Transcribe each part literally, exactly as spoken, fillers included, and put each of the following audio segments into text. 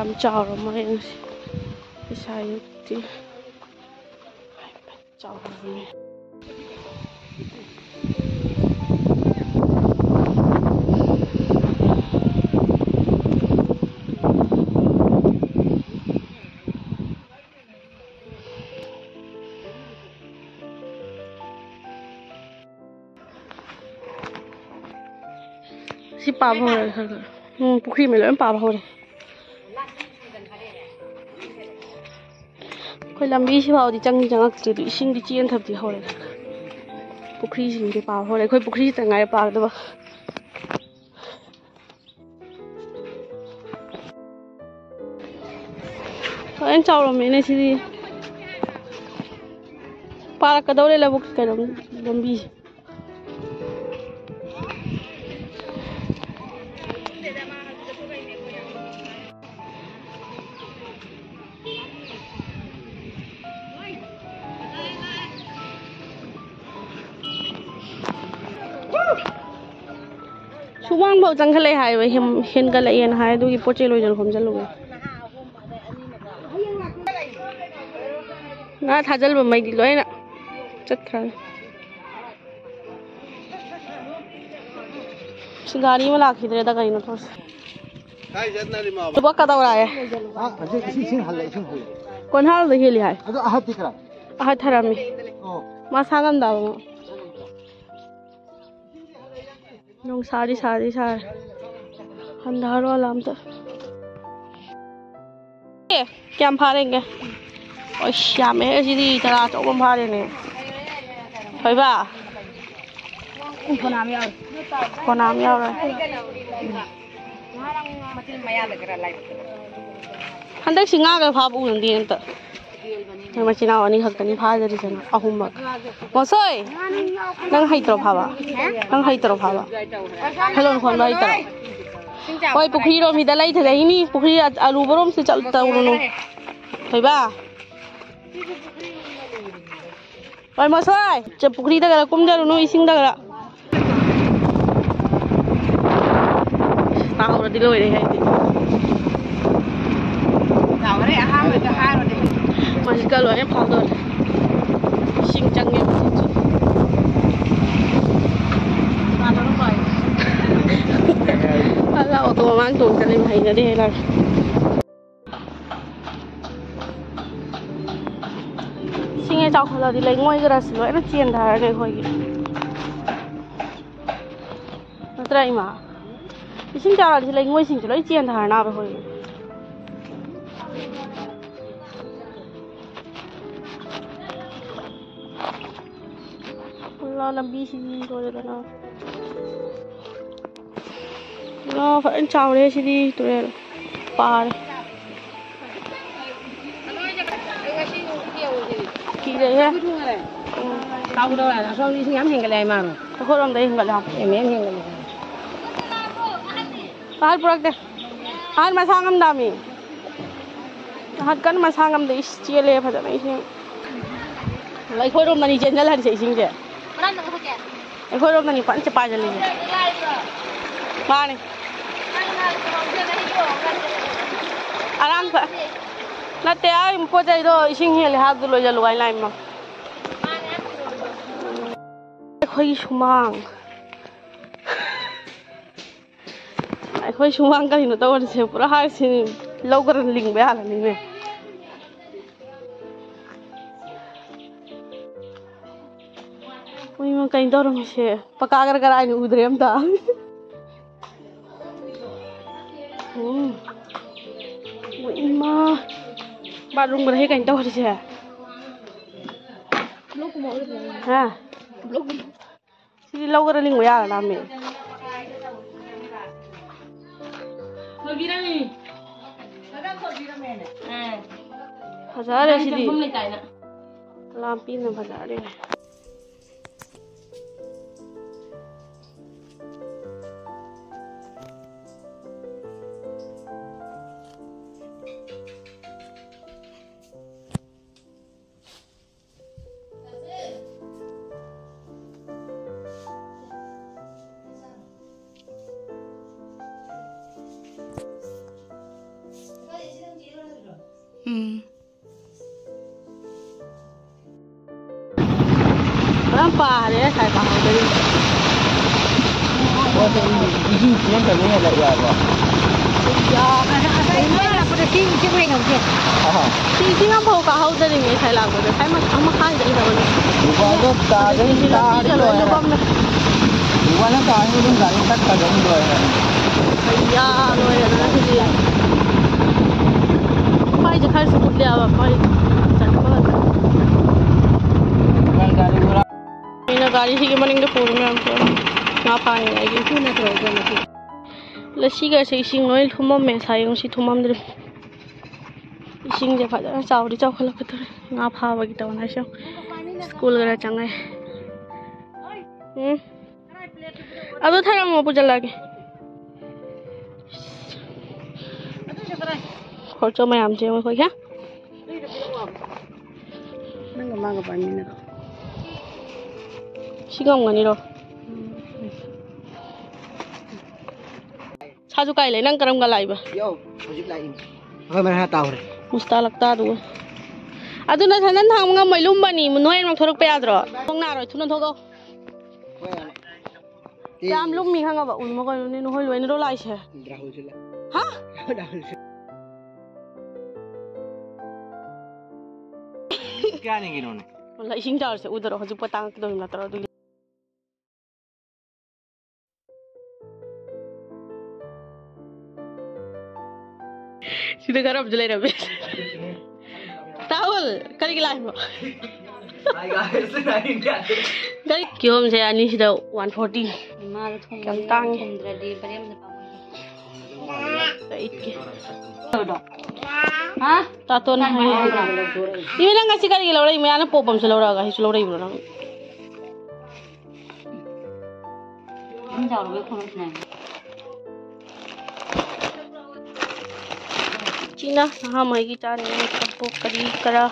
ꯌꯥꯝ ꯆꯥꯎꯔꯝꯃꯣꯏ ꯉꯁꯤ꯫ ꯏꯁꯥ ꯌꯨꯛꯇꯤ ꯆꯥꯎꯔꯝꯃꯦ꯫ ꯁꯤ ꯄꯥꯕ ꯍꯧꯔꯦ ꯈꯔ ꯈꯔ꯫ ꯎꯝ, ꯄꯨꯈ꯭ꯔꯤ ꯃꯩ ꯂꯣꯏ ꯄꯥꯕ ꯍꯧꯔꯦ꯫ ꯑꯩꯈꯣꯏ ꯂꯝꯕꯤꯁꯤ ꯐꯥꯎꯗꯤ ꯆꯪꯗꯤ ꯆꯪꯉꯛꯇ꯭ꯔꯤ, ꯑꯗꯨ ꯏꯁꯤꯡꯗꯤ ꯆꯦꯟꯊꯕꯗꯤ ꯍꯧꯔꯦ꯫ ꯄꯨꯈ꯭ꯔꯤꯁꯤꯡꯗꯤ ꯄꯥꯕ ꯍꯧꯔꯦ꯫ ꯑꯩꯈꯣꯏ ꯄꯨꯈ꯭ꯔꯤꯁꯤꯗ ꯉꯥꯏꯔꯦ ꯄꯥꯒꯗꯕ꯫ ꯐꯖꯅ ꯆꯥꯎꯔꯝꯃꯦꯅꯦ ꯁꯤꯗꯤ꯫ ꯄꯥꯔꯛꯀꯗꯧꯔꯦ ꯂꯧꯕꯨꯛ ꯀꯩꯅꯣ ꯂꯝꯕꯤꯁꯦ꯫ ꯁꯨꯃꯥꯡꯐꯥꯎ ꯆꯪꯈꯠꯂꯛꯑꯦ ꯍꯥꯏꯕ, ꯍꯦꯟ-, ꯍꯦꯟꯒꯠꯂꯛꯑꯦꯅ ꯍꯥꯏ, ꯑꯗꯨꯒꯤ ꯄꯣꯠ ꯆꯩ ꯂꯣꯏꯁꯤꯜ ꯈꯣꯝꯖꯤꯜꯂꯨꯒꯦ꯫ ꯉꯥ ꯊꯥꯖꯤꯜꯕ ꯃꯩꯗꯤ ꯂꯣꯏꯅ ꯆꯠꯈ꯭ꯔꯅꯤ꯫ ꯒꯥꯔꯤ ꯑꯃ ꯂꯥꯛꯈꯤꯗ꯭ꯔꯦꯗ, ꯀꯩꯅꯣ ꯇꯧꯔꯤꯁꯦ꯫ ꯀꯥꯏ ꯆꯠꯅꯔꯤꯃꯣꯕ? ꯊꯕꯛ ꯀꯗꯧꯔꯛꯑꯦ? ꯑ, ꯍꯧꯖꯤꯛ ꯏꯁꯤꯡ, ꯏꯁꯤꯡ ꯍꯜꯂꯦ, ꯏꯁꯤꯡ ꯍꯜꯂꯦ꯫ ꯀꯣꯟꯍꯥꯜꯗ ꯍꯦꯜꯂꯤ ꯍꯥꯏ꯫ ꯑꯗꯣ ꯑꯍꯠꯇꯤ ꯀꯔꯥꯏ? ꯑꯍꯠ ꯊꯔꯝꯃꯤ꯫ ꯑꯣ꯫ ꯃꯥ ꯁꯥ ꯉꯝꯗꯕ ꯑꯃ꯫ ꯅꯨꯡꯁꯥꯗꯤ ꯁꯥꯗꯤ ꯁꯥꯔꯦ꯫ ꯍꯟꯊꯔꯣ ꯑꯂꯥꯝꯇ꯫ ꯑꯦ, ꯀꯌꯥꯝ ꯐꯥꯔꯦ ꯌꯦꯡꯒꯦ꯫ ꯑꯁ, ꯌꯥꯝꯃꯦꯍꯦ ꯁꯤꯗꯤ, ꯇꯔꯥ ꯑꯆꯧꯕ ꯑꯃ ꯐꯥꯔꯦꯅꯦ꯫ ꯊꯣꯏꯕ꯫ ꯎꯝ, ꯐꯅꯥꯝ ꯌꯥꯎꯔꯦ꯫ ꯐꯅꯥꯝ ꯌꯥꯎꯔꯦ꯫ ꯍꯟꯗꯛꯁꯤ ꯉꯥꯒ ꯐꯥꯕ ꯎꯅꯗꯦ ꯑꯝꯇ꯫ ꯃꯣꯏ ꯃꯆꯤꯟ ꯃꯅꯥꯎ ꯑꯅꯤ ꯈꯛꯇꯅꯤ ꯐꯥꯗꯔꯤꯁꯤꯅ, ꯑꯍꯨꯝꯃꯛ꯫ ꯃꯣꯁꯣꯏ! ꯅꯪ ꯍꯩꯇ꯭ꯔꯣ ꯐꯥꯕ? ꯅꯪ ꯍꯩꯇ꯭ꯔꯣ ꯐꯥꯕ? ꯊꯥꯂꯣꯟ ꯈꯣꯟꯕ ꯍꯩꯇ꯭ꯔꯣ? ꯍꯣꯏ, ꯄꯨꯈ꯭ꯔꯤꯔꯣꯝꯁꯤꯗ ꯂꯩꯊꯔꯛꯏꯅꯤ꯫ ꯄꯨꯈ꯭ꯔꯤ ꯑ-, ꯑꯔꯨꯕꯔꯣꯝꯁꯤ ꯆꯠ-, ꯇꯧꯔꯨꯅꯨ꯫ ꯊꯣꯏꯕ! ꯍꯣꯏ, ꯃꯣꯁꯣꯏ! ꯆ-, ꯄꯨꯈ꯭ꯔꯤꯗ ꯈꯔ ꯀꯨꯝꯊꯔꯨꯅꯨ, ꯏꯁꯤꯡꯗ ꯈꯔ꯫ ꯇꯥꯍꯧꯔꯗꯤ ꯂꯣꯏꯔꯦ ꯑꯩꯗꯤ꯫ ꯑꯍꯥꯟꯕꯗ ꯍꯥꯏꯔꯨꯔꯦ꯫ ꯃꯁꯤꯒ ꯂꯣꯏꯅ ꯐꯥꯎꯗꯧꯔꯦ꯫ ꯏꯁꯤꯡ ꯆꯪꯉꯦ ꯍꯧꯖꯤꯛꯁꯨ꯫ ꯑꯗ ꯑꯣꯇꯣ ꯃꯃꯥꯡ ꯇꯣꯡ ꯆꯠꯂꯤꯕ ꯍꯩꯅꯗꯦ ꯍꯥꯏꯔꯒ꯫ ꯏꯁꯤꯡ ꯍꯦꯛ ꯆꯥꯎꯈꯠꯂꯗꯤ ꯂꯩꯉꯣꯏꯒꯔꯁꯤ ꯂꯣꯏꯅ ꯆꯦꯟꯊꯔꯅꯤ ꯑꯩꯈꯣꯏꯒꯤ꯫ ꯅꯠꯇ꯭ꯔꯥ, ꯏꯃꯥ? ꯏꯁꯤꯡ ꯆꯥꯎꯔꯛꯑꯗꯤ ꯂꯩꯉꯣꯏꯁꯤꯡꯁꯦ ꯂꯣꯏ ꯆꯦꯟꯊꯔꯅꯥꯕ ꯑꯩꯈꯣꯏꯒꯤ꯫ ꯂꯝꯕꯤꯁꯤꯗꯤ ꯂꯣꯏꯔꯦꯗꯅ꯫ ꯉꯥ ꯐꯖꯅ ꯆꯥꯎꯔꯦ ꯁꯤꯗꯤ, ꯇꯨꯔꯦꯜ ꯄꯥꯔꯦ꯫ ꯀꯤꯖꯩꯍꯦ꯫ ꯎꯝ꯫ ꯇꯥꯎꯗꯧꯔꯦ꯫ ꯑꯁꯣꯝ ꯏꯁꯤꯡ ꯌꯥꯝ ꯍꯦꯟꯒꯠꯂꯦ ꯍꯥꯏ ꯃꯥꯅ꯫ ꯑꯩꯈꯣꯏꯔꯣꯝꯗꯩ ꯍꯦꯟꯒꯠꯂꯦ ꯍꯥꯏ꯫ ꯑꯦ, ꯃꯌꯥꯝ ꯍꯦꯟꯒꯠꯂꯦ꯫ ꯑꯍꯟ ꯄꯨꯔꯛꯇꯦ꯫ ꯑꯍꯟ ꯃꯁꯥ ꯉꯝꯗꯥꯃꯤ꯫ ꯑꯍꯟ ꯀꯟꯅ ꯃꯁꯥ ꯉꯝꯗꯦ꯫ ꯏꯁ, ꯆꯦꯜꯂꯦ ꯐꯖꯅ ꯏꯁꯤꯡ꯫ ꯑꯩꯈꯣꯏꯔꯣꯝꯗꯅꯤ ꯆꯦꯟꯖꯜꯍꯟꯁꯦ ꯏꯁꯤꯡꯁꯦ꯫ ꯑꯩꯈꯣꯏꯔꯣꯝꯗꯅꯤ ꯐꯖꯅ ꯄꯥꯏꯁꯤꯜꯂꯤꯁꯦ꯫ ꯃꯥꯅꯤ꯫ ꯑꯔꯥꯡꯕ ꯅꯠꯇꯦ, ꯑꯩ ꯄꯣꯠ ꯆꯩꯗꯣ ꯏꯁꯤꯡ ꯍꯦꯜꯂꯦ ꯍꯥꯏꯕꯗꯨ ꯂꯣꯏꯁꯤꯜꯂꯨ ꯍꯥꯏꯅ ꯂꯥꯛꯏꯃꯣ꯫ ꯑꯩꯈꯣꯏꯒꯤ ꯁꯨꯃꯥꯡ꯫ ꯑꯩꯈꯣꯏ ꯁꯨꯃꯥꯡ ꯀꯔꯤꯅꯣ ꯇꯧꯔꯤꯁꯦ? ꯄꯨꯔꯥ ꯍꯥꯏꯔꯤꯁꯤꯅꯤ, ꯂꯧꯒꯔ ꯂꯤꯡꯕ ꯌꯥꯔꯅꯤꯅꯦ꯫ ꯃꯣꯏ ꯏꯃꯥ ꯀꯩꯅꯣ ꯇꯧꯔꯝꯃꯤꯁꯦ? ꯄꯀꯥꯒꯔ ꯀꯔꯥꯏꯅꯣ ꯎꯗ꯭ꯔꯦ ꯑꯝꯇ꯫ ꯎꯝ꯫ ꯃꯣꯏ ꯏꯃꯥ꯫ ꯕꯥꯠꯔꯨꯝꯒ ꯂꯩ ꯀꯩꯅꯣ ꯇꯧꯔꯤꯁꯦ? ꯍꯥ? ꯁꯤꯗꯤ ꯂꯧꯒꯔ ꯂꯤꯡꯕ ꯌꯥꯔꯅꯃꯤ꯫ ꯐꯖꯔꯦ ꯁꯤꯗꯤ꯫ ꯂꯥꯝꯄꯤꯅ ꯐꯖꯔꯦ꯫ ꯌꯥꯝ ꯄꯥꯔꯦ ꯉꯁꯥꯏ ꯄꯥꯍꯧꯗꯔꯤ꯫ ꯏꯁꯤꯡ ꯆꯦꯟꯗꯕ ꯍꯦꯜꯂꯛꯑꯦ ꯍꯥꯏꯕ꯫ ꯌꯥ, ꯉꯁꯥꯏ ꯅꯣꯏ ꯍꯜꯂꯛꯄꯗ ꯆꯦꯡ ꯏꯁꯤꯡ ꯂꯩꯍꯧꯗꯦ꯫ ꯑꯍꯥ꯫ ꯆꯦꯡ ꯏꯁꯤꯡ ꯑꯃꯐꯥꯎ ꯀꯥꯍꯧꯗꯔꯤꯅꯦ ꯉꯁꯥꯏ ꯂꯥꯛꯄꯗ꯫ ꯉꯁꯥꯏ ꯃ-, ꯑꯃ ꯃꯈꯥꯏꯗ ꯂꯩꯍꯧꯕꯅꯦ꯫ ꯂꯨꯄꯥꯗꯣ ꯇꯥꯗꯩ ꯍꯧꯖꯤꯛꯇꯤ ꯇꯥꯔꯗꯤ ꯂꯝꯕꯤꯒ ꯂꯣꯏ ꯂꯣꯏꯔꯦ꯫ ꯂꯨꯄꯝꯃꯦ꯫ ꯂꯨꯄꯥꯅ ꯇꯥꯔꯗꯤ ꯑꯗꯨꯝ ꯒꯥꯔꯤ ꯇꯠꯈ꯭ꯔꯗꯕꯅꯤ ꯂꯣꯏꯔꯦ꯫ ꯑꯩꯌꯥ, ꯂꯣꯏꯔꯦꯗꯅ ꯁꯤꯗꯤ꯫ ꯃꯩꯁꯦ ꯈꯔꯁꯨ ꯃꯨꯠꯂꯦꯕ, ꯃꯩ ꯆꯠꯄ ꯈꯛꯇ꯫ ꯒꯥꯔꯤ ꯒꯥꯔꯤ ꯒꯨꯔꯥ꯫ ꯑꯩꯅ ꯒꯥꯔꯤꯁꯤꯒꯤ ꯃꯅꯤꯡꯗ ꯄꯨꯔꯤ ꯃꯌꯥꯝꯁꯦ ꯉꯥ ꯐꯥꯅꯤꯡꯉꯥꯏꯒꯤ꯫ ꯎꯄꯨ ꯅꯠꯇ꯭ꯔꯣ ꯑꯗꯣ ꯃꯊꯤ? ꯂꯁꯤꯒꯁꯦ ꯏꯁꯤꯡ ꯂꯣꯏ ꯊꯨꯝꯃꯝꯃꯦ, ꯉꯁꯥꯏ ꯉꯁꯤ ꯊꯨꯝꯃꯝꯗ꯭ꯔꯤ꯫ ꯏꯁꯤꯡꯁꯦ ꯐꯖꯅ ꯆꯥꯎꯗꯤ ꯆꯥꯎꯈꯠꯂꯛꯀꯗꯧꯔꯦ꯫ ꯉꯥ ꯐꯥꯕꯒꯤ ꯇꯧꯅ ꯁꯨꯝ ꯁ꯭ꯀꯨꯜ ꯈꯔ ꯆꯪꯉꯦ꯫ ꯎꯝ꯫ ꯑꯗꯨ ꯊꯔꯝꯃꯣ, ꯄꯨꯁꯤꯜꯂꯛꯑꯒꯦ꯫ ꯈꯣꯔꯆꯣ ꯃꯌꯥꯝꯁꯦ ꯌꯦꯡꯉꯣ ꯑꯩꯈꯣꯏꯒꯤ꯫ ꯅꯪꯒ ꯃꯥꯒ ꯄꯥꯏꯃꯤꯟꯅꯔꯣ꯫ ꯁꯤ ꯉꯝꯒꯅꯤꯔꯣ? ꯁꯥꯁꯨ ꯀꯥꯏ ꯂꯩ? ꯅꯪ ꯀꯔꯝꯒ ꯂꯥꯛꯏꯕ? ꯌꯣ, ꯍꯧꯖꯤꯛ ꯂꯥꯛꯏ꯫ ꯑꯩꯈꯣꯏ ꯃꯔꯛ ꯇꯥꯎꯔꯦ꯫ ꯃꯨꯁꯇꯥ ꯂꯛꯇꯥꯗꯨꯒ꯫ ꯑꯗꯨ ꯅꯊꯟꯗ ꯊꯥꯡꯕ ꯉꯝꯃꯣꯏ, ꯂꯨꯝꯕꯅꯤ꯫ ꯅꯣꯏ ꯑꯃ ꯊꯣꯔꯛꯄ ꯌꯥꯗ꯭ꯔꯣ? ꯈꯣꯡ ꯅꯥꯔꯣꯏ, ꯊꯨꯅ ꯊꯣꯛꯂꯛꯑꯣ꯫ ꯍꯣꯏ, ꯌꯥꯔꯦ꯫ ꯀꯌꯥꯝ ꯂꯨꯝꯃꯤ ꯈꯪꯉꯕ? ꯎꯏꯃ ꯀꯩꯅꯣꯅꯦ, ꯅꯈꯣꯏ ꯂꯣꯏꯅꯔꯣ ꯂꯥꯛꯏꯁꯦ? ꯔꯥꯍꯨꯜꯁꯨ ꯂꯥꯛ-, ꯍꯥ? ꯔꯥꯍꯨꯜꯁꯨ꯫ ꯀꯌꯥꯅꯤꯒꯤꯅꯣꯅꯦ? ꯋꯥꯂꯥ, ꯏꯁꯤꯡ ꯆꯥꯎꯔꯁꯦ ꯎꯗꯔꯣ? ꯍꯧꯖꯤꯛ ꯄꯣꯠ ꯇꯥꯡꯉꯛꯀꯗꯧꯔꯤ ꯅꯠꯇ꯭ꯔꯣ? ꯑꯗꯨꯒꯤ꯫ ꯁꯤꯗ ꯈꯔ ꯑꯃꯁꯨ ꯂꯩꯔꯝꯃꯦ꯫ ꯇꯥꯍꯨꯜ, ꯀꯔꯤꯒꯤ ꯂꯥꯛꯏꯅꯣ? ꯀꯔꯤ ꯀꯤꯍꯣꯝꯁꯦ ꯑꯅꯤꯁꯤꯗ one forty꯫ ꯏꯃꯥꯗ ꯊꯣꯡꯕ ꯌꯥꯝ ꯇꯥꯡꯉꯦ꯫ ꯊꯣꯡꯗ꯭ꯔꯗꯤ ꯕꯔꯦꯝꯅ ꯄꯥꯝꯃꯣꯏ꯫ ꯂꯩꯇꯦ꯫ ꯍꯥ? ꯇꯥꯇꯣꯟ ꯍꯥꯏ꯫ ꯏꯃꯥ, ꯅꯪ ꯉꯁꯤ ꯀꯔꯤꯒꯤ ꯂꯧꯔꯛꯏ? ꯃꯌꯥꯅ ꯄꯣꯞ ꯑꯃꯁꯨ ꯂꯧꯔꯛꯑꯒ ꯑꯩꯁꯨ ꯂꯧꯔꯛꯏꯕ꯭ꯔꯣ ꯅꯪ? ꯌꯨꯝ ꯆꯥꯎꯔꯕꯩ ꯈꯣꯡꯎꯞꯅꯦ꯫ ꯁꯤꯅ ꯑꯍꯥꯟꯕꯒꯤ ꯆꯥꯅꯤ, ꯀꯕꯣꯛ ꯀꯔꯤ ꯀꯔꯥ꯫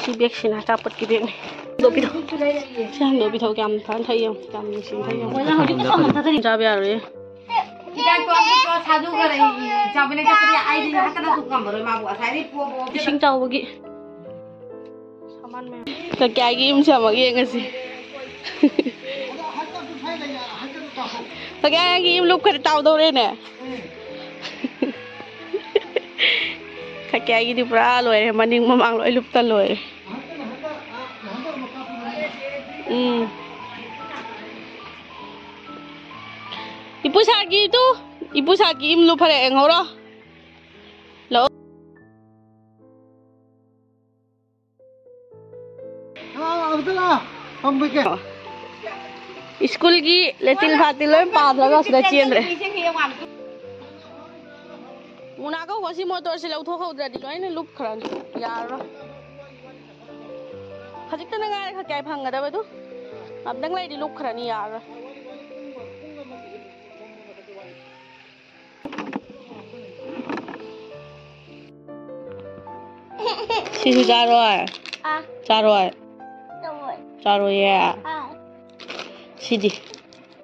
ꯁꯤ ꯕꯦꯒꯁꯤꯅ ꯑꯆꯥꯄꯣꯠꯀꯤ ꯕꯦꯒꯅꯤ꯫ ꯍꯟꯗꯣꯛꯄꯤꯔꯣ꯫ ꯁꯤ ꯍꯟꯗꯣꯛꯄꯤꯊꯣꯛ꯫ ꯀꯌꯥꯝ ꯐꯖꯅ ꯊꯛꯏ ꯌꯦꯡꯉꯨ꯫ ꯀꯌꯥꯝ ꯅꯨꯡꯁꯤꯅ ꯊꯛꯏ ꯌꯦꯡꯉꯨ꯫ ꯃꯣꯏꯅ ꯍꯧꯖꯤꯛ ꯄꯨꯊꯣꯛ ꯉꯝꯊꯗꯔꯤ꯫ ꯆꯥꯕ ꯌꯥꯔꯣꯏꯌꯦ꯫ ꯍꯤꯗꯥꯛꯇꯣ ꯑꯝꯇ ꯆꯥ-, ꯁꯥꯗꯨꯒ ꯂꯩ-, ꯆꯥꯕꯅꯦ ꯆꯠꯄꯗꯤ ꯑꯩꯗꯤ ꯉꯥꯏꯍꯥꯛꯇꯅꯁꯨ ꯉꯝꯃꯔꯣꯏ ꯃꯥꯕꯨ꯫ ꯉꯁꯥꯏꯗꯩ ꯄꯣ-, ꯄꯣ-, ꯏꯁꯤꯡ ꯆꯥꯎꯕꯒꯤ꯫ ꯀꯀꯌꯥꯒꯤ ꯌꯨꯝꯁꯦ ꯑꯃꯨꯛ ꯌꯦꯡꯉꯁꯤ꯫ ꯀꯀꯌꯥꯒꯤ ꯌꯨꯝ ꯂꯨꯞꯈ꯭ꯔꯗꯤ ꯇꯥꯎꯗꯧꯔꯦꯅꯦ꯫ ꯀꯀꯌꯥꯒꯤꯗꯤ ꯄꯨꯔꯥ ꯂꯣꯏꯔꯦ, ꯃꯅꯤꯡ ꯃꯃꯥꯡ ꯂꯣꯏ ꯂꯨꯞꯇ ꯂꯣꯏꯔꯦ꯫ ꯎꯝ꯫ ꯏꯄꯨ ꯁꯥꯔꯒꯤ ꯇꯨ, ꯏꯄꯨ ꯁꯥꯔꯒꯤ ꯏꯝꯂꯨ ꯐꯔꯦ ꯌꯦꯡꯍꯧꯔꯣ꯫ ꯂꯥꯛꯑꯣ꯫ ꯁ꯭ꯀꯨꯜꯒꯤ ꯂꯦꯇꯤꯟ ꯐꯥꯇꯤꯟ ꯂꯣꯏ ꯄꯥꯗ꯭ꯔꯒ ꯁꯤꯗ ꯆꯦꯟꯗ꯭ꯔꯦ꯫ ꯃꯨꯅꯥ ꯀꯧꯕ ꯁꯤ ꯃꯣꯇꯣꯔꯁꯤ ꯂꯧꯊꯣꯛꯍꯧꯗ꯭ꯔꯗꯤ ꯂꯣꯏꯅ ꯂꯨꯞꯈ꯭ꯔꯅꯤ, ꯌꯥꯔꯔꯣꯏ꯫ ꯈꯖꯤꯛꯇꯅ ꯉꯥꯏꯔꯦ ꯈꯛ ꯀꯌꯥ ꯐꯪꯒꯗꯕꯗꯨ꯫ ꯉꯥꯛꯇꯪ ꯂꯩꯔꯗꯤ ꯂꯨꯞꯈ꯭ꯔꯅꯤ, ꯌꯥꯔꯔꯣꯏ꯫ ꯁꯤꯁꯨ ꯆꯥꯔꯣꯏ? ꯑꯥ꯫ ꯆꯥꯔꯣꯏ? ꯇꯧꯔꯣꯏ꯫ ꯆꯥꯔꯣꯏꯌꯦ? ꯑꯥ꯫ ꯁꯤꯗꯤ?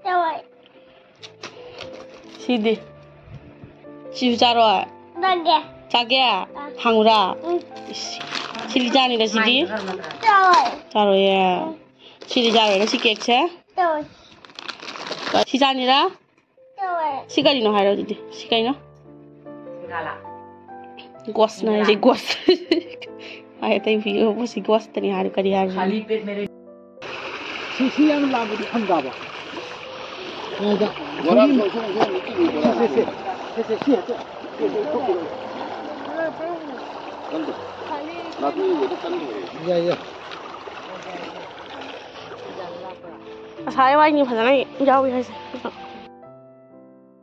ꯇꯧꯔꯣꯏ꯫ ꯁꯤꯗꯤ? ꯁꯤꯁꯨ ꯆꯥꯔꯣꯏ? ꯆꯥꯒꯦ꯫ ꯆꯥꯒꯦ? ꯑꯥ꯫ ꯍꯥꯡꯉꯨꯔꯥ? ꯎꯝ꯫ ꯏꯁ, ꯁꯤꯗꯤ ꯆꯥꯅꯤꯗ ꯁꯤꯗꯤ? ꯇꯧꯔꯣꯏ꯫ ꯆꯥꯔꯣꯏꯌꯦ? ꯎꯝ꯫ ꯁꯤꯗꯤ ꯆꯥꯔꯣꯏꯅ ꯁꯤ ꯀꯦꯛꯁꯦ? ꯇꯧꯔꯣꯏ꯫ ꯁꯤ ꯆꯥꯅꯤꯔꯥ? ꯇꯧꯔꯣꯏ꯫ ꯁꯤ ꯀꯔꯤꯅꯣ ꯍꯥꯏꯔꯣ ꯑꯗꯨꯗꯤ꯫ ꯁꯤ ꯀꯩꯅꯣ? ꯁꯤꯡꯒꯥꯂꯥ꯫ ꯒꯣꯁꯅ ꯍꯥꯏꯁꯦ, ꯁꯤꯡꯒꯥꯂꯥ꯫ ꯒꯣꯁ꯫ ꯃꯥꯏ ꯑꯇꯩ ꯐꯤ ꯎꯕ ꯁꯤ ꯒꯣꯁꯇꯅꯤ ꯍꯥꯏꯔꯣ, ꯀꯔꯤ ꯍꯥꯏꯔꯣ? ꯈꯥꯂꯤ ꯄꯦꯠ ꯃꯦꯔꯦ꯫ ꯁꯤ, ꯁꯤ ꯌꯥꯝ ꯂꯥꯝꯕꯗꯤ ꯐꯪꯗꯕ꯫ ꯉꯥꯏꯗ꯫ ꯕꯣꯔꯥ ꯁꯤ, ꯁꯤ, ꯁꯤ, ꯁꯤ, ꯁꯤ, ꯁꯤ, ꯁꯤ, ꯁꯤ, ꯁꯤ, ꯁꯤ, ꯊꯣꯛꯈꯤꯔꯣꯏ꯫ ꯀꯟꯗꯦ꯫ ꯅꯥꯄꯤ ꯎꯕꯗ ꯀꯟꯗꯦ꯫ ꯌꯥꯏ, ꯌꯥꯏ꯫ ꯉꯁꯥꯏ ꯋꯥꯏꯅꯤ ꯐꯖꯅ ꯌꯥꯎꯏ ꯍꯥꯏꯁꯦ꯫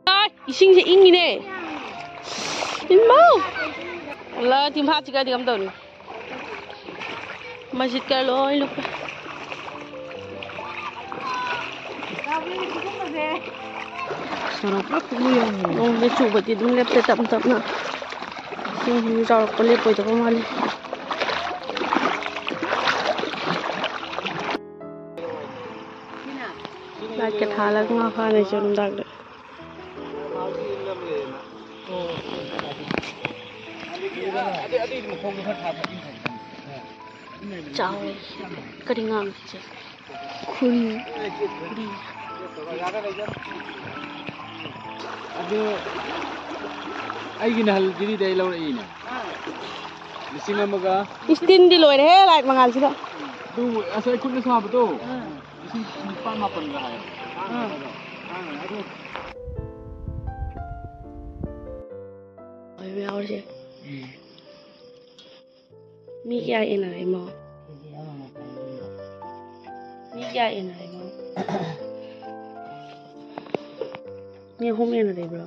ꯑꯥꯏ, ꯏꯁꯤꯡꯁꯦ ꯏꯪꯉꯤꯅꯦ꯫ ꯏꯃꯥꯎ! ꯑꯜꯂꯥ, ꯇꯤꯟꯐꯥ ꯆꯤꯛꯑꯗꯤ ꯀꯝ ꯇꯧꯅꯤ? ꯃꯁꯖꯤꯠꯀ ꯂꯣꯏ ꯂꯨꯞꯄꯦ꯫ ꯁꯣꯔꯣꯛ ꯄꯨꯂꯞ ꯄꯨꯡꯂꯨ ꯌꯥꯎꯔꯦ꯫ ꯅꯣꯡꯁꯦ ꯆꯨꯕꯗꯤ ꯑꯗꯨꯝ ꯂꯦꯞꯇꯦ, ꯇꯞ ꯇꯞꯅ꯫ ꯏꯁꯤꯡꯁꯤꯁꯨ ꯆꯥꯎꯔꯛꯄ ꯂꯦꯞꯄꯣꯏꯗꯕ ꯃꯥꯜꯂꯤ꯫ ꯂꯥꯏꯠꯀ ꯊꯥꯜꯂꯒ ꯉꯥ ꯐꯥꯅꯩꯁꯦ ꯅꯨꯡꯗꯥꯡꯗ꯫ ꯑꯗꯨ, ꯑꯗꯨꯏꯗꯤ ꯃꯈꯣꯡꯗꯣ ꯈꯔ ꯊꯥ-, ꯊꯥ-, ꯏꯪ ꯊꯥ-, ꯊꯥ-, ꯆꯥꯎꯔꯦ꯫ ꯀꯔꯤ ꯉꯥꯡꯁꯦ? ꯈꯨꯟ꯫ ꯈꯨꯟ꯫ ꯑꯗꯨ ꯑꯩꯒꯤ ꯅꯍꯜ ꯖꯤꯔꯤꯗ ꯑꯩ ꯂꯧꯔꯛꯏꯅꯦ꯫ ꯂꯤꯁꯤꯡ ꯑꯃꯒ ꯏꯁꯇꯤꯟꯗꯤ ꯂꯣꯏꯔꯦꯍꯦ, ꯂꯥꯏꯠ ꯃꯉꯥꯜꯁꯤꯗ꯫ ꯑꯗꯨ ꯑꯁ ꯑꯩ ꯈꯨꯠꯅ ꯁꯥꯕꯗꯣ ꯂꯤꯁꯤꯡ ꯅꯤꯄꯥꯜ ꯃꯥꯄꯜꯒ ꯍꯥꯏ꯫ ꯑꯣꯏꯕ ꯌꯥꯎꯔꯤꯁꯦ꯫ ꯃꯤ ꯀꯌꯥ ꯏꯟꯅꯔꯦ ꯏꯃꯥ? ꯃꯤ ꯀꯌꯥ ꯏꯟꯅꯔꯦ ꯏꯃꯥ? ꯃꯤ ꯑꯍꯨꯝ ꯏꯟꯅꯔꯦ ꯏꯕ꯭ꯔꯣ?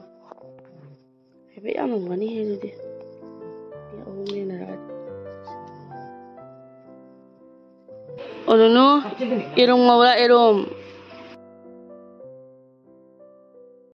ꯍꯥꯏꯐꯦꯠ ꯌꯥꯝꯃꯝꯒꯅꯤꯍꯦ ꯑꯗꯨꯗꯤ꯫ ꯃꯤ ꯑꯍꯨꯝ ꯏꯟꯅꯔꯛꯑꯗꯤ꯫ ꯑꯣ ꯅꯨꯅꯨ, ꯌꯦꯔꯨꯝ ꯉꯧꯔ ꯌꯦꯔꯨꯝ꯫